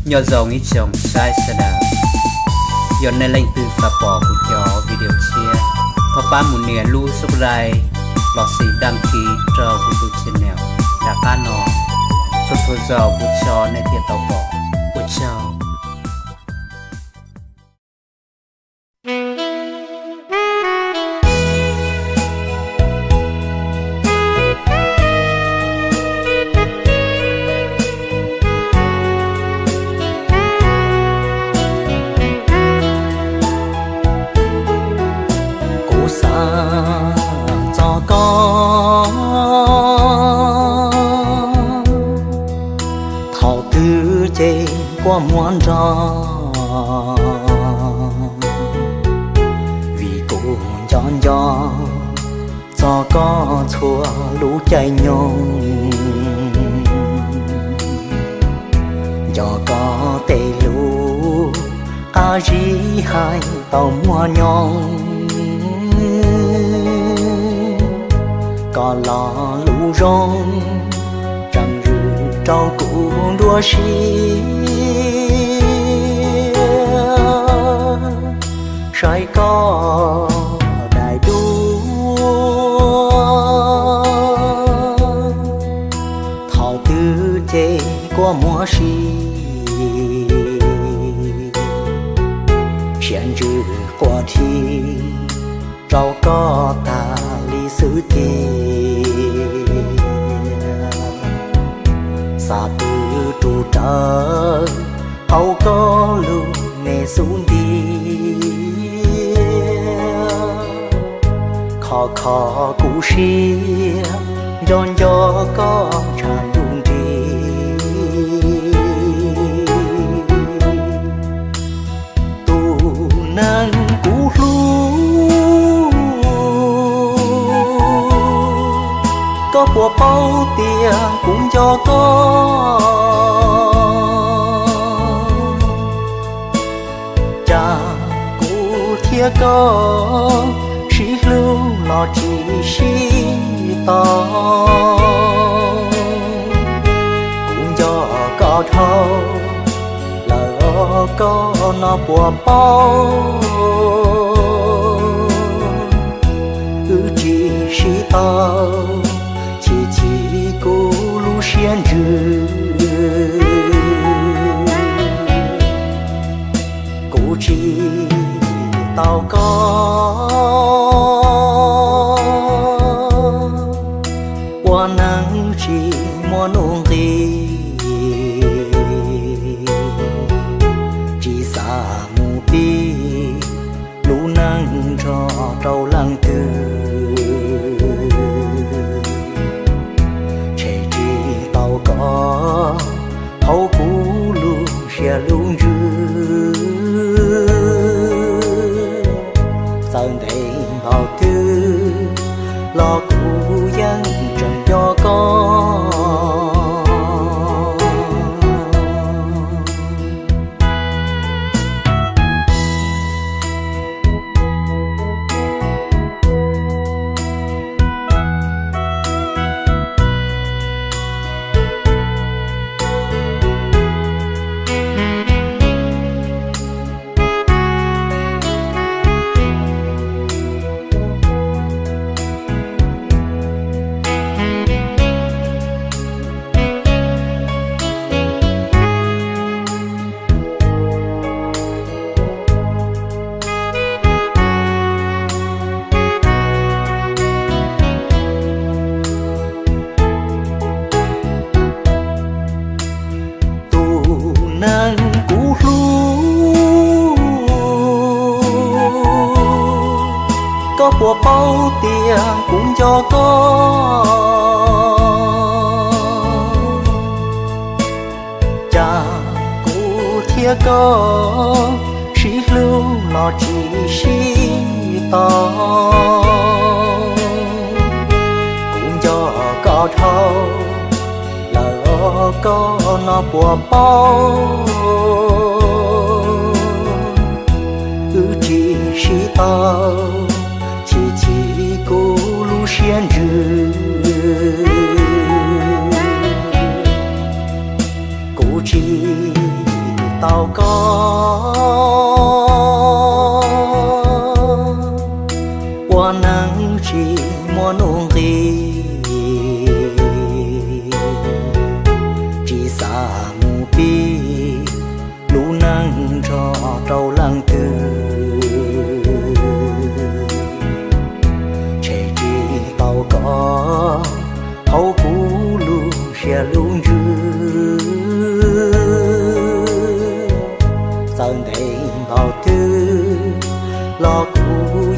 Nyob zoo ib tsoom saib sawv daws, yog nej leej twg xav pom kuv cov video tshiab, thov pab mus nias lub subscribe lossis đăng ký rau kuv tus channel nram qab no, txhua txhua zaus kuv tso nej thiaj tau pom. Ua tsaug. Kuv xav txog koj, thaum twg ces kua muag nrog, vim kuv nco nco txog koj txhua lub caij nyoog. Nco koj tej lus qab zib hais tau muaj nyob, koj lo lus zoo tseem zwm rau kuv nruab siab. Saib koj daim duab, thaum twg ces kua muag si, siab ntsws quaj dhi rau koj tas li xwb tiag. Xav pw rus rawv hauv koj lub me xub ntiag, kho kho kuv siab nco nco koj tshaj ntuj nrig. Tus neeg kuv hlub, koj puas paub tias kuv nco koj? Cas kuv thiab koj sib hlub los tsis sib tau? Kuv nco koj dhau lawm, koj no puas paub? Wb tsis sib tau, chim chim kuv lub siab ntsws. Kuv tsis tau koj, ua neeg tsis muaj nuj nqis, tsis xav mus pib lub neej nrog rau leej twg. Tshem tsis tau koj hauv kuv lub siab lub ntsws. Txawm ntev npaum twg los kuv yeej tseem nco koj. Tus neeg kuv hlub, koj puas paub tias kuv nco koj? Cas kuv thiab koj sib hlub los tsis sib tau? Kuv nco koj dhau lawm, koj no puas paub? Wb tsis sib tau, chim chim kuv lub siab ntsws. Kuv tsis Tau koj ua neej tsis muaj nuj nqis, tsis xav mus pib lub neej nrog rau leej twg. Tshem tsis tau koj hauv kuv lub siab lub ntsws. Txawm ntev npaum twg los kuv